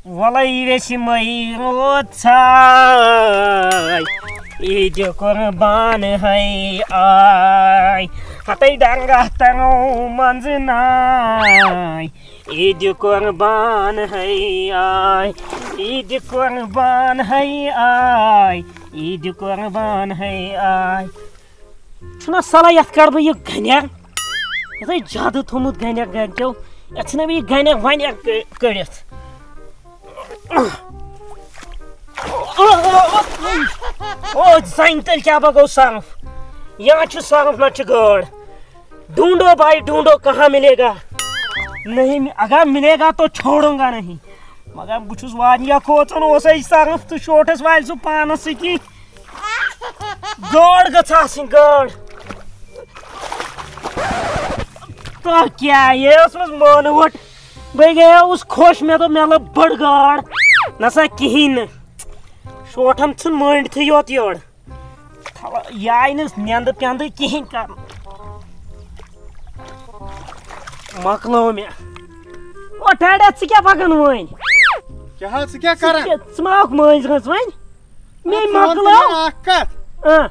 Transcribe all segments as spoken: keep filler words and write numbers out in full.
وَلَے ویٚژھِ مَے روٗد ژھاے، عیٖدِ قۄربان ہے آے۔ ہَتَے ڈنٛگہ تَرو منٛزٕ ناے، عیٖدِ قۄربان ہے آے، عیٖدِ قۄربان ہے آے، عیٖدِ قۄربان ہے آے۔ چھُنہ صلاح، یَتھ کَڑٕ بہٕ یہِ گَنٮ۪ر۔ یَتھ ہے جادٕ تھوٚمُت گَنٮ۪ر گَرِکیو۔ یَتھ ژھٕنَے بہٕ یہِ گَنٮ۪ر وَنٮ۪ر کٔ-، کٔڑِتھ۔ او زَنہِ، تیٚلہِ کیٛاہ بَہ گوٚو صرف؟ یا چھُ صرف، نَتہٕ چھُ گٲڈ۔ ڈھونڈو بھائی، ڈھونڈو، کہاں ملے گا؟ نہیں، اگر ملے گا تو چھوڑوں گا نہیں۔ مگر بہٕ چھُس واریاہ کھوژان، اوسَے صرف تہٕ شوٹھَس والہِ سُہ پانَس سۭتی۔ گٲڈ گٔژھ آسٕنۍ، گٲڈ۔ تو کیٛاہ، یہِ ٲسمٕژ مٲنہٕ وٕٹ۔ بہٕ گٔیوس خۄش، مےٚ دوٚپ، مےٚ لٔب بٔڑ گاڈ۔ نہ سا کِہیٖنۍ نہٕ۔ شوٹھَن ژھٕن مٔنٛڈۍ تھٕے یوت یورٕ۔ تھاو، یہِ آیہِ نہٕ نٮ۪نٛدٕ پٮ۪نٛدٕ کِہیٖنۍ کَرنہٕ۔ مۄکلٲو مےٚ۔ او ٹھہرا، ژٕ کیٛاہ پَکان وۄنۍ؟ کیٛاہ حظ، ژٕ کیٛاہ ژٕ کران؟ کیٛاہ، ژٕ ما آکھ مٲنٛزِ رٲژ وۄنۍ؟ مےٚ اَتھ ژٕ وَن تہٕ مۄکلٲو۔ مےٚ اَکھ کَتھ۔ اۭں۔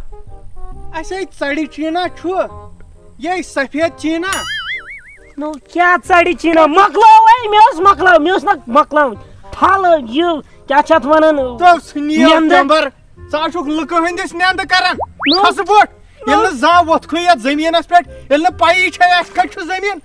اَسہِ ہے ژَڑِ چیٖنا چھُ، یے سفید چیٖنا۔ نو کیٛاہ ژَڑِ چیٖنا؟ مۄکلٲو وۄنۍ، مےٚ اوس مۄکلاو، مےٚ اوس نہ مۄکلاوُن۔ پھل یہِ کیٛاہ چھِ اَتھ وَنان؟ تو سُہ نِیو نٮ۪نٛدٕ۔ ٹٮ۪مبر۔ ژٕ ہا چھُکھ لُکہٕ ہٕنٛدِس نٮ۪نٛدٕ کران۔ نو۔ کھسہٕ بوٚٹھ۔ نو۔ ییٚلہِ نہٕ زانٛہہ ووٚتھکھٕے یَتھ زٔمیٖنَس پٮ۪ٹھ، ییٚلہِ نہٕ پَیی چھےٚ اَسہِ کَتہِ چھُ زٔمیٖن۔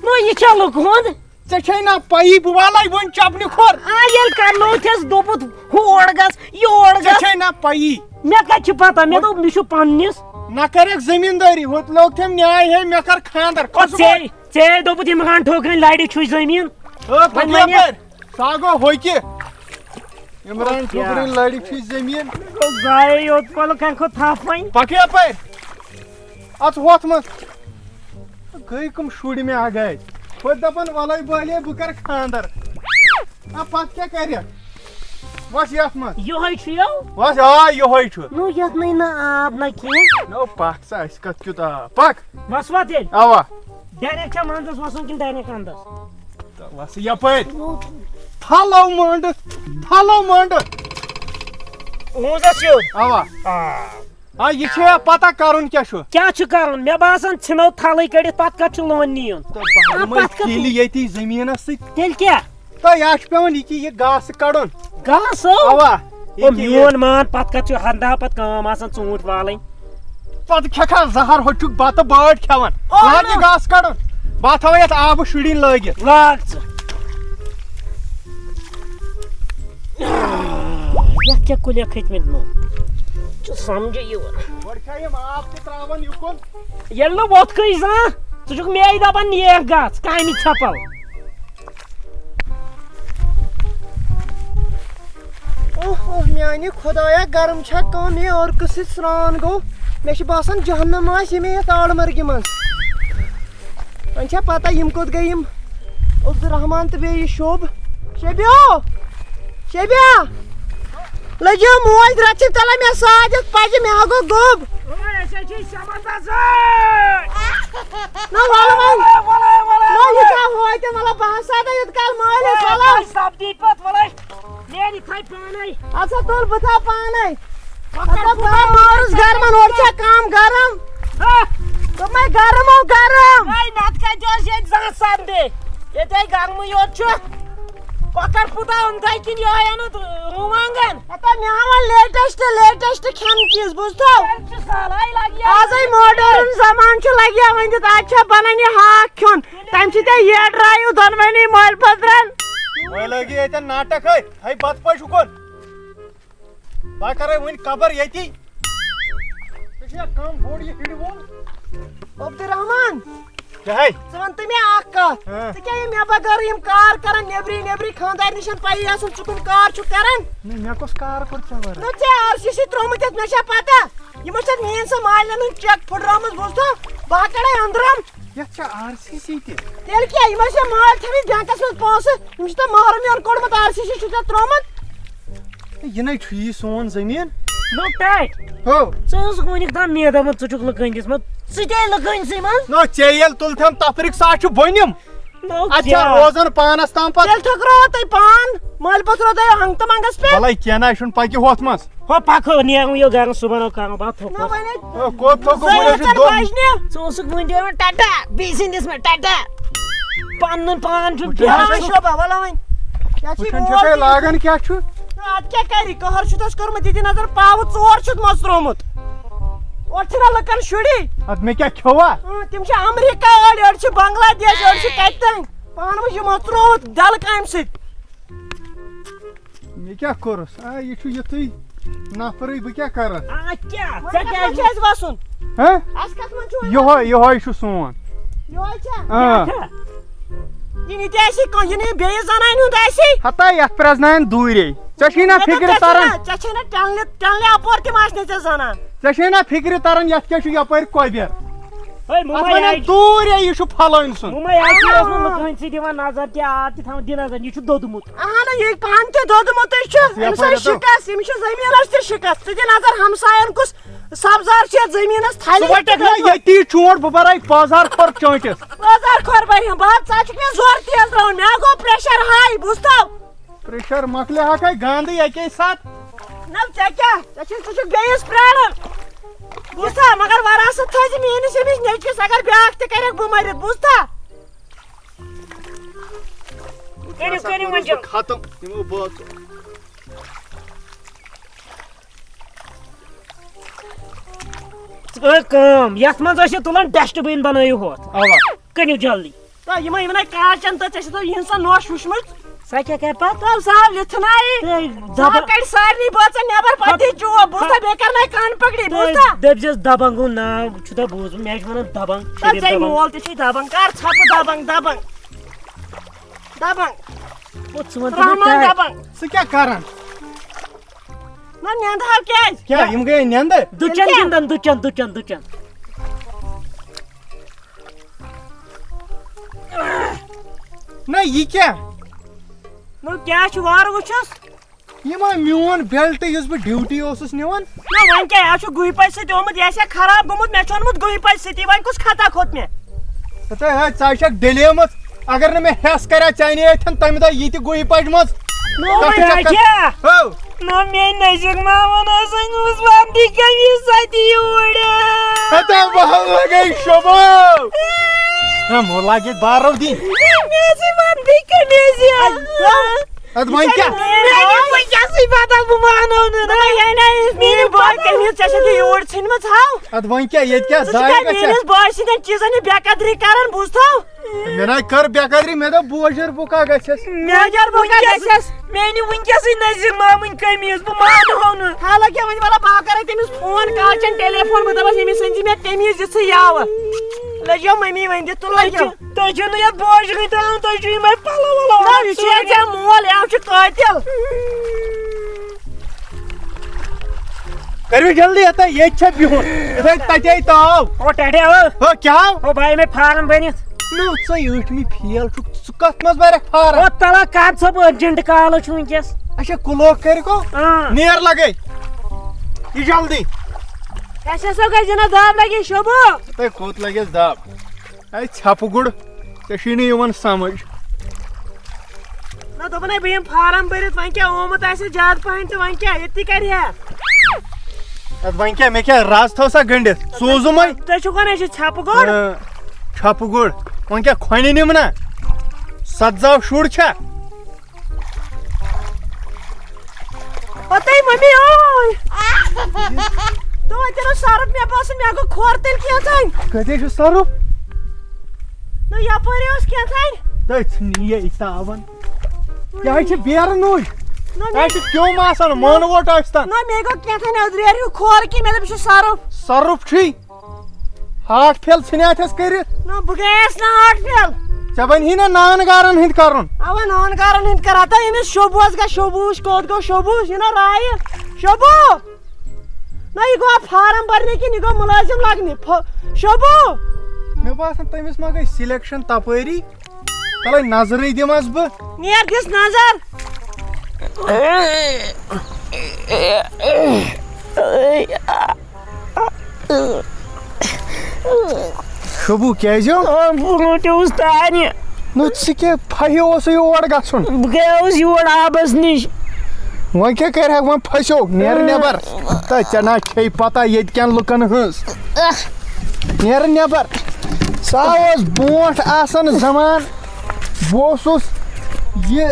نو، یہِ چھا لُکہٕ ہُنٛد؟ ژےٚ چھے نا پَیی، بہٕ والَے وۄنۍ چَپنہِ کھۄر۔ آ، ییٚلہِ کَرنو تھَس دوٚپُتھ، ہور گژھ، یور ژےٚ گژھ۔ چھے نا پَیی۔ مےٚ کَتہِ چھِ پَتہ؟ مےٚ دوٚپ، مےٚ چھُ پنٛنِس۔ نہ کَرٮ۪کھ زٔمیٖندٲری، ہُتھ لوگ تھَم نیاے ہے، مےٚ کَر خانٛدَر۔ او، کھسہٕ ژے، وۄنۍ۔ ژے دوٚپُتھ، عمران ٹھوکرٕنۍ لَرِ چھُے زٔمیٖن۔ ہو، وۄنۍ پَتہٕ وَنہِ یَپٲرۍ۔ سُہ ہا گوٚو ہوٚکہِ۔ عمران کیٛاہ؟ ٹھوکرٕنۍ لَرِ چھُے زٔمیٖن۔ گوٚو ضایع یوت، کۄلہٕ کَمہِ کھۄتہٕ تھَپھ وۄنۍ؟ پَکھ یَپٲرۍ۔ اَژ ہۄتھ منٛز۔ گٔے کٕم شُرۍ مےٚ اَگَے۔ ہُتہِ دَپان، وَلَے بالے، بہٕ کَرٕ خانٛدَر۔ آ، پَتہٕ کیٛاہ کَرِ؟ وَس یَتھ منٛز۔ یِہوٚے چھُ یو؟ وَس، آ، یِہوٚے چھُ۔ نو، یَتھ نَے نہ آب نہ کینٛہہ۔ نو، پَکھ ژٕ، اَسہِ کَتھ کیُتھ آب؟ پَکھ۔ وَس وَتھ ییٚلہِ۔ اَوا۔ ڈایریکٹ چھا منٛزَس وَسُن کِنہٕ ڈایریکٹ اَندَس؟ تہٕ وَس یَپٲرۍ۔ نو۔ تھَلو مۄنٛڈٕ، تھَلو مۄنٛڈٕ۔ موٗزَس یوٚت۔ اَوا۔ آ۔ آ، یہِ چھےٚ پتہ کرُن کیٛاہ چھُ؟ کیٛاہ چھُ کرُن؟ مےٚ باسان، ژھٕنو تھلٕے کٔڑِتھ، پتہٕ کتھ چھُ لون نیُن؟ تہٕ بہٕ آ، دِمے پتہٕ کتھ؟ کھیلہِ ییٚتی زٔمیٖنس سۭتۍ۔ تیٚلہِ کیٛاہ؟ تۄہہِ اَتھ چھُ پٮ۪وان یہِ کہِ یہِ گاسہٕ کڑُن۔ گاسہٕ؟ اوا، او یہِ کہِ یہِ۔ میون مان، پتہٕ کتھ چھُ ہندا پتہٕ کٲم آسان ژوٗنٛٹھۍ والٕنۍ؟ پتہٕ کھٮ۪کھا زہر، ہُتہِ چھُکھ بتہٕ بٲٹۍ کھٮ۪وان۔ او لاگ نہ۔ یہِ گاسہٕ کڑُن۔ بہٕ ہا تھاوے یتھ آبہٕ شُرِنۍ لٲگِتھ۔ لاگ ژٕ۔ یتھ کیٛاہ کُلٮ۪کھ کھٔتۍ مٕتۍ نوٚو؟ چھُ سمجھے یِوان۔ گۄڈٕ چھا یِم آب تہِ ترٛاوان یُکُن؟ ییٚلہِ نہٕ وۄتھکھٕے زانٛہہ، ژٕ چھُکھ مے دپان، نیکھ گژھ، کامہِ ژھٮ۪پل۔ اوہ، اوہ، میانہِ خۄدایا، گرم چھا کم، یہِ عٲرقہٕ سۭتۍ سرٛان گوٚو۔ مےٚ چھُ باسان، جہنم آسہِ ییٚمہِ یتھ آڑمرگہِ منٛز۔ وۄنۍ چھا پتہ یِم کوٚت گٔے، یِم عبدالرحمان تہٕ بیٚیہِ یہِ شوٚب؟ شیبیا! شیبیا! لٔجِو موج رَژھِ تَلہ مےٚ سۭتۍ یَتھ پَزِ، مےٚ ہا گوٚو گوٚب۔ اوے، أسۍ حظ چھِ شمس دَس سۭتۍ۔ نہ، وَلہٕ وۄنۍ۔ وَلہٕ، وَلہٕ، وَلہٕ، نہ، یہِ وَلہٕ۔ کیٛاہ ہوے تہِ، مطلب، بہٕ ہسا دَے یِتھ کَل مٲلِس، وَلہٕ۔ سَپدی پَتہٕ، وَلہٕ۔ نیرِ تھَے پانَے۔ اَدٕ سا تُل بہٕ تھاوٕ پانَے۔ مگر اَدٕ سا بہٕ مارُس گرمَن، اورٕ چھا کَم گرم؟ ہا؟ دوٚپمَے گرم ہو گرم۔ ہے، نَتہٕ کَتہِ اوس ییٚتہِ زانٛہہ سَپدِ؟ ییٚتہِ ہے گرمٕے یوت چھُ۔ کۄکَر پھُٹا اوٚنتھَے کِنہٕ یِہوٚے اوٚنُتھ رُوانٛگَن؟ ہتا مےٚ ہاوان latest، latest کھٮ۪نہٕ چیٖز، بوٗزتھو؟ تیٚلہِ چھُ سہلٕے لَگہِ۔ آزَے modern زمانہٕ چھُ، لَگہِ ہا وۄنۍ دیُت، اَتہِ چھا بَنان یہِ ہاکھ کھیوٚن؟ تَمہِ سۭتۍ ہے ییٚڈ رایِو دۄنوٕنی مٲلۍ پٔترَن۔ وۄنۍ لٲگِو ییٚتٮ۪ن ناٹک، ہے، ہے، بَتہٕ پٲٹھۍ ہُکُن۔ بہٕ کرے وُنہِ قبر ییٚتی۔ ژےٚ چھُیا کم بوٚڑ یہِ ہِڑِ وول؟ عبدالرحمان، کیٛاہ ہے؟ ژٕ وَن تہٕ مےٚ اکھ کَتھ۔ ہاں۔ ژٕ کیٛاہ یہِ مےٚ بغٲرٕے یِم کار کران نیٚبرٕے نیٚبرٕے، خانٛدارنہِ چھَنہٕ پَیی آسان ژٕ کٕم کار چھُکھ کران؟ نہ، مےٚ کۄس کار کوٚر ژےٚ وَرٲے؟ نہ، ژےٚ آر سی سی ترٛوومُت یَتھ، مےٚ چھا پَتہ؟ یِمو چھَتھ میٛٲنۍ سۄ مالٮ۪ن ہٕنٛز چیک پھٕٹرٲومٕژ، بوٗزتھو؟ بہٕ ہا کَڑے أنٛدرم۔ یَتھ چھا آر سی سی تہِ؟ تیٚلہِ کیٛاہ؟ یِم ٲسۍ مےٚ مٲلۍ تھٲومٕتۍ بینکَس منٛز پونٛسہٕ، یِم چھِ تۄہہِ مۄہرٕ میون کوٚڑمُت، آر سی سی چھُ ژےٚ ترٛوومُت۔ ہے، یہِ نَے چھُ یی سون زٔمیٖن۔ لوٚگ ٹاے۔ ہو۔ ژٕ ٲسٕکھ وٕنیُک تام مےٚ دَپان ژٕ چھُکھ لُکہٕ ہٕنٛدِس منٛز، ژٕ تہِ آے لُکہٕ ہٕنٛدسٕے منٛز۔ نہ، ژےٚ ییٚلہِ تُلتھَم تَفریٖق سا چھُ بٔنِم۔ اچھا، روزان پانس تام پتہٕ۔ تیٚلہِ تھٔکروو تۄہہِ پان، مٲلۍ پوٚژھ روو تۄہہِ ہنٛگ تہٕ منٛگس پٮ۪ٹھ۔ وَلَے کینٛہہ نہ، یہِ چھُنہٕ پَکہِ ہۄتھ منٛز۔ ہو پکھو، نیرُن یہِ گرٕ صُبحن ہو کرو بہٕ تھوٚکُس۔ نہ وۄنۍ ہے۔ ہے، کوٚت تھوٚکُس؟ وۄنۍ ہے چھُ زٕ دۄہ۔ بجنہِ۔ ژٕ اوسُکھ وۄنۍ دِوان ٹٹا، بیٚیہِ سٕنٛدِس مےٚ ٹٹا۔ پنُن پان چھُ وٕچھان بیٛاکھ۔ چھُ۔ شوبا، وَلہٕ وۄنۍ۔ یَتھ چھِ وٕچھان چھُ مول کَے تہِ۔ لاگان کیٛاہ چھُ؟ نہ، اَتھ کیٛاہ کَرِ؟ قہر چھُ تَس کوٚرمُت، یہِ دِ نظر، پاوٕ ژور چھُتھ مۄژرومُت۔ اورٕ چھِنہ لُکَن شُری۔ اَدٕ مےٚ کیٛاہ کھیوٚوا؟ اۭں، تِم چھِ امریکہ أڑۍ، أڑۍ چھِ بنگلہ دیش، أڑۍ چھِ کَتہِ تام۔ پانہٕ وٕچھ یہِ مۄژرومُت ڈَلہٕ کامہِ سۭتۍ۔ مےٚ کیٛاہ کوٚرُس؟ آ، یہِ چھُ یُتھُے نفرٕے، بہٕ کیٛاہ کَرٕ؟ آ، کیٛاہ؟ وۄنۍ ژےٚ کَتھ کیٛازِ منٛز چھِ اَسہِ وَسُن؟ ہہ؟ اَسہِ کَتھ منٛز چھُ وۄنۍ یِہوٚے، وَسُن؟ یِہوٚے چھُ سون۔ یِہوٚے چھا؟ آ۔ کیٛاہ؟ یہِ نہِ تہِ آسہِ کانٛہہ، یہِ نہٕ یہِ بیٚیِس زَنانہِ ہُنٛد آسہِ۔ ہتا یَتھ پرٛزناون دوٗرے۔ ژےٚ چھُے نہ مےٚ دوٚپ، فِکرِ ژےٚ چھُے تَران۔ نہ، ژےٚ چھے نہ ٹٮ۪نلہِ، ٹٮ۪نلہِ اَپور تہِ ما آسہِ نہٕ ژےٚ زَنان؟ ژےٚ چھے نہ فِکرِ تَران یَتھ کیٛاہ چھُ یَپٲرۍ کۄبٮ۪ر۔ ہے، اَتھ مُمَے وَنان آے۔ دوٗرے، یہِ چھُ پھلٲنۍ سُنٛد۔ مُمَے آے چھِ اوسمُت لُکَن سۭتۍ دِوان نظر تہِ، آب تہِ تھاوان، دِ نظر، یہِ چھُ دوٚدمُت۔ اَہَن، یہِ پانہٕ تہِ دوٚدمُتٕے چھُ۔ یَپٲرۍ أمِس آے یَپٲرۍ۔ شِکَس، أمِس چھُ زٔمیٖنَس تہِ شِکَس۔ ژٕ دِ نظر، ہمسایَن کُس سبزار چھُ یَتھ زٔمیٖنَس تھَلہِ؟ ژٕ وَٹَکھ نہ ییٚتی چونٛٹھ، بہٕ بَرَے بازار کھۄر چٲنٛٹِس۔ بازار کھۄر بَرِ ہا، بہٕ ہا، ژٕ ہا چھُکھ مےٚ زورٕ تیز ترٛاوُن، مےٚ ہا گوٚو pressure high، بوٗزتھا؟ Pressure مۄکلہِ ہا کھَے گنٛدٕ یَکے ساتہٕ۔ نہ، ژےٚ کیٛاہ؟ ژےٚ چھُے، ژٕ چھُکھ بیٚیِس پرٛاران۔ بوٗزتھا؟ مگر وراثت تھٲیزِ میٛٲنِس ییٚمِس نیٚچوِس، اگر بیٛاکھ تہِ کَرٮ۪کھ بہٕ مٔرِتھ، بوٗزتھا؟ کٔرِو، کٔرِو وۄنۍ۔ ختم، یِمو بٲژو۔ ژٕ کر کٲم، یتھ منٛز ٲسِو تُلان dustbin بنٲیِو ہوتھ۔ اوا۔ کٔرِو جلدی۔ تہٕ یِمے، یِمن آیہِ کاچن تہٕ ژےٚ چھِ تۄہہِ یِہنٛد سۄ نوش وٕچھمٕژ؟ سۄ کیٛاہ کرِ پتہٕ؟ تہٕ صاحب لِتھناوِ۔ تہٕ تہٕ دبا-، کڑِ سارنٕے بٲژن نٮ۪بر، پتہٕ دِ چوب، بوٗزتھا؟ بیٚیہِ کرناے کن پکڑی، تہٕ بوٗزتھا؟ دٔپزٮ۪س دبنگُن ناو چھُ تۄہہِ بوٗزمُت، مےٚ چھِ ونان دبنگ، تہٕ شریٖف ژےٚ دبنگ۔ مول تہِ چھُے دبنگ، کر ژھۄپہٕ دبنگ، دبنگ۔ دبنگ۔ او، ژٕ وَن تہٕ مےٚ رحمان کیٛاہ؟ دبنگ۔ ژٕ کیٛاہ کران؟ نہ، نٮ۪نٛدٕ ہاو کیٛازِ؟ کیٛاہ، یِم گٔیے نٮ۪نٛدٕ؟ دُچن تیٚلہِ کیٛاہ؟ گِنٛدان، دُچن، دُچن، دُچن۔ نہ، یہِ کیٛاہ؟ نہ، کیٛاہ چھُ وارٕ وٕچھُس؟ یہِ ما میون belt یُس بہٕ duty اوسُس نِوان؟ نہ، وۄنۍ کیٛاہ، یہِ چھُ گُہہِ پچہِ سۭتۍ آمُت، یہِ آسہِ ہا خراب گوٚمُت، مےٚ چھُ اوٚنمُت گُہہِ پچہِ سۭتی، وۄنۍ کُس خطا کھوٚت مےٚ؟ ہتا ہے، ژٕ چھکھ ڈلیمٕژ۔ اگر نہٕ مےٚ ہٮ۪س کرِ ہا چانہِ أتھٮ۪ن تمہِ دۄہ یہِ تہِ گُہہِ پچہِ منٛز۔ نو تتھ وۄنۍ چھکھ آ کیٛاہ؟ ہو۔ نو میٛٲنۍ نزیٖر مامن ٲس أنمٕژ وردی قمیٖض سۄ تہِ یوٗرۍ۔ ہتا بہٕ ہا لگے شوبو۔ ہم، وہ لاگے بارو دِنۍ۔ مےٚ ٲسٕے وردی قمیٖض یہِ۔ ادٕ وۄنۍ کیٛاہ؟ میٛانہِ وٕنکیٚسٕے بدل، بہٕ مانو نہٕ۔ نہ، یہِ نہ، یہِ میٛٲنۍ بٲے قمیٖض ژےٚ چھَتھ یہِ یوٗرۍ ژھٕنمٕژ، ہاو۔ ادٕ وۄنۍ کیٛاہ، ییٚتہِ کیٛاہ ژٕ چھُکھ ضایع مےٚ گژھِ؟ میٛٲنِس بٲے سٕنٛدٮ۪ن چیٖزن یہِ بے قدری کران، بوٗزتھو؟ مےٚ نَے کٔر بے قدری، مےٚ دوٚپ بوجر بُکا گژھٮ۪س۔ مےٚ بوجر بُکا وٕنکیٚس، گژھٮ۪س۔ میٛانہِ وٕنکیٚسٕے نزیٖر مامٕنۍ قمیٖض، بہٕ مانہو نہٕ۔ حالانکہِ وۄنۍ وَلہٕ بہٕ ہا کَرے تٔمِس فون، کالچن ٹیلی فون، بہٕ دَپَس، ییٚمِس أنۍ زِ مےٚ قمیٖض یِژھٕے یاوٕ۔ لٔجِو مٔمی وۄنۍ دِتھ تہٕ لٔجِو۔ تۄہہِ چھُو نہٕ یَتھ بوجرٕے ترٛاوُن، تۄہہِ چھُو یِمَے پَلو وَلو نہ، اَنان یہِ چھُ سورُے۔ ییٚتہِ ژےٚ مول، یہِ چھُ قٲتِل۔ کٔرِو جلدی، یَتھ ییٚتہِ چھےٚ بِہُن، یِتھَے تَتے تاو۔ او ٹَٹے، او۔ ہو، کیٛاہ آو؟ او بھائی، مےٚ فارم بٔنِتھ۔ نہ، ژٕ ٲٹھمہِ فیل چھُکھ، ژٕ کَتھ منٛز بَرَکھ فارم؟ او تَلہ کَر ژٕ، بہٕ urgent call چھُ وٕنکیٚس۔ اچھا، کُلوک کٔرِکو۔ اۭں۔ نیر لَگے۔ یہِ جلدی۔ اَسہِ ہسا گژھِ نہ دَب لَگہِ شوبو۔ تۄہہِ کوٚت لَگٮ۪س دَب؟ اے ژھٮ۪پہٕ گُڑ، ژےٚ چھُے نہٕ یِوان سمجھ۔ نہ، دوٚپُن ہے، بہٕ یِمہٕ فارم بٔرِتھ، وۄنۍ کیٛاہ آمُت آسہِ زیادٕ پَہَن تہٕ وۄنۍ کیٛاہ، ییٚتی کَرِ ہا؟ اَدٕ وۄنۍ کیٛاہ، مےٚ کیٛاہ رَز تھٲو سا گٔنٛڈِتھ؟ سوٗزُم وۄنۍ۔ تُہۍ چھِو وَنان، أسۍ چھِ ژھٮ۪پہٕ گوٚڑ؟ اۭں، ژھٮ۪پہٕ گُڑ۔ وۄنۍ کیٛاہ کھۄنہِ نِم نا؟ سَتھ زاو شُر چھا؟ پتہٕ ممی اوے۔ تہٕ وۄنۍ تہِ نہٕ سرُپھ، مےٚ باسان، مےٚ گوٚو کھۄر تیٚلہِ کینٛژھن۔ کَتہِ چھُ سرُپھ؟ نہ، یپٲرۍ اوس کینٛژھن۔ تٔتھۍ نِیے تاوَن۔ یہِ حظ چھِ بیرٕ نوٚج۔ نہ، تۄہہِ مےٚ چھِ کیوٚم آسان، مٲنہٕ ووٹ ٲسۍ تن۔ نہ، مےٚ گوٚو کینٛژھن أدریر ہیوٗ کھۄر کہِ مےٚ دوٚپ، یہِ چھُ سرُپھ۔ سرُپھ چھُے؟ ہارٹ فیل ژھٕنیاتھس کٔرِتھ؟ نہ، بہٕ گٔیس نہٕ ہارٹ فیل۔ ژےٚ بنہِ ہی نہ نان گارن ہٕنٛدۍ کرُن۔ اوا، نان گارن ہٕنٛدۍ کران۔ تہٕ أمِس شوبوس گژھِ، شوبوس کوٚت گوٚو؟ شوبوس یہِ نہ رایہِ۔ شوبو! نہ، یہِ گوٚو فارم برنہِ کِنہٕ یہِ گوٚو مُلٲزِم لگنہِ؟ فو-، شوبو! مےٚ باسان، تٔمِس ما گٔے سِلیکشن تپٲری۔ تَلَے نظرٕے دِمَس بہٕ۔ نیر دِس نظر۔ شوبو، کیٛازِ ہو؟ آ، بہٕ روٹیوس تانہِ۔ نہ، ژٕ کیٛاہ پھہہِ اوسُے اور گژھُن؟ بہٕ گٔیاوُس یور آبس نِش۔ وۄنۍ کیٛاہ کرِ ہا، وۄنۍ پھسیو، نیر نٮ۪بر۔ تہٕ ژےٚ نہ چھے پتہ ییٚتہِ کٮ۪ن لُکن ہٕنٛز۔ نیر نٮ۪بر۔ سُہ اوس برونٛٹھ آسان زمان، بہٕ اوسُس یہِ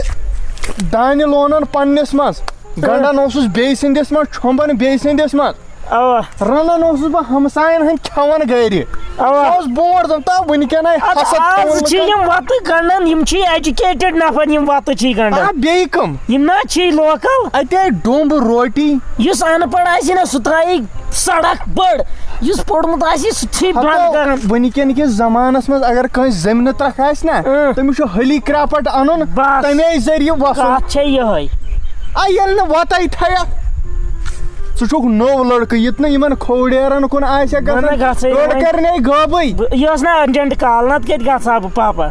دانہِ لونان پننِس منٛز، گنڈان اوسُس بیٚیہِ سٕنٛدِس منٛز، چھۄمبان بیٚیہِ سٕنٛدِس منٛز۔ اوا۔ رنان اوسُس بہٕ ہمساین ہٕنٛدۍ کھٮ۪وان گرِ۔ اوا۔ سُہ اوس برونٛٹھ زن، تہٕ وٕنکیٚن آے اَدٕ حسد آز تھاوُن چھِ لُکن۔ یِم وَتہٕ گنٛڈان، یِم چھِ educated نفر، یِم وَتہٕ چھِ گنٛڈان۔ آ، بیٚیہِ کٕم؟ یِم نا چھِ local۔ اَتے ڈوٚمب روٹی۔ یُس اَن پَڑھ آسہِ نا، سُہ ترٛایی سڑک بٔڑ۔ یُس پوٚرمُت آسہِ، سُہ چھُے بنٛد ہتو، کران۔ وٕنکیٚن کِس زمانس منٛز اگر کٲنٛسہِ زٔمینہٕ ترکھ آسہِ نا، اۭں۔ تٔمِس چھُ helicopter اَنُن، بس۔ تَمے ذٔریعہٕ وَسُن۔ کَتھ چھےٚ یِہوٚے۔ آ، ییٚلہِ نہٕ وَتَے تھایَکھ، ژٕ چھُکھ نوٚو لٔڑکہٕ، یُتھ نہٕ یِمَن کھووٕڈیرَن کُن آسہِ نہ، گژھُن، نہ، گژھٕے أڑ وۄنۍ۔ کَرِ نے غٲبٕے۔ بہٕ، یہِ ٲس نہ urgent call، نَتہٕ کَتہِ گژھٕ ہا بہٕ پاپا؟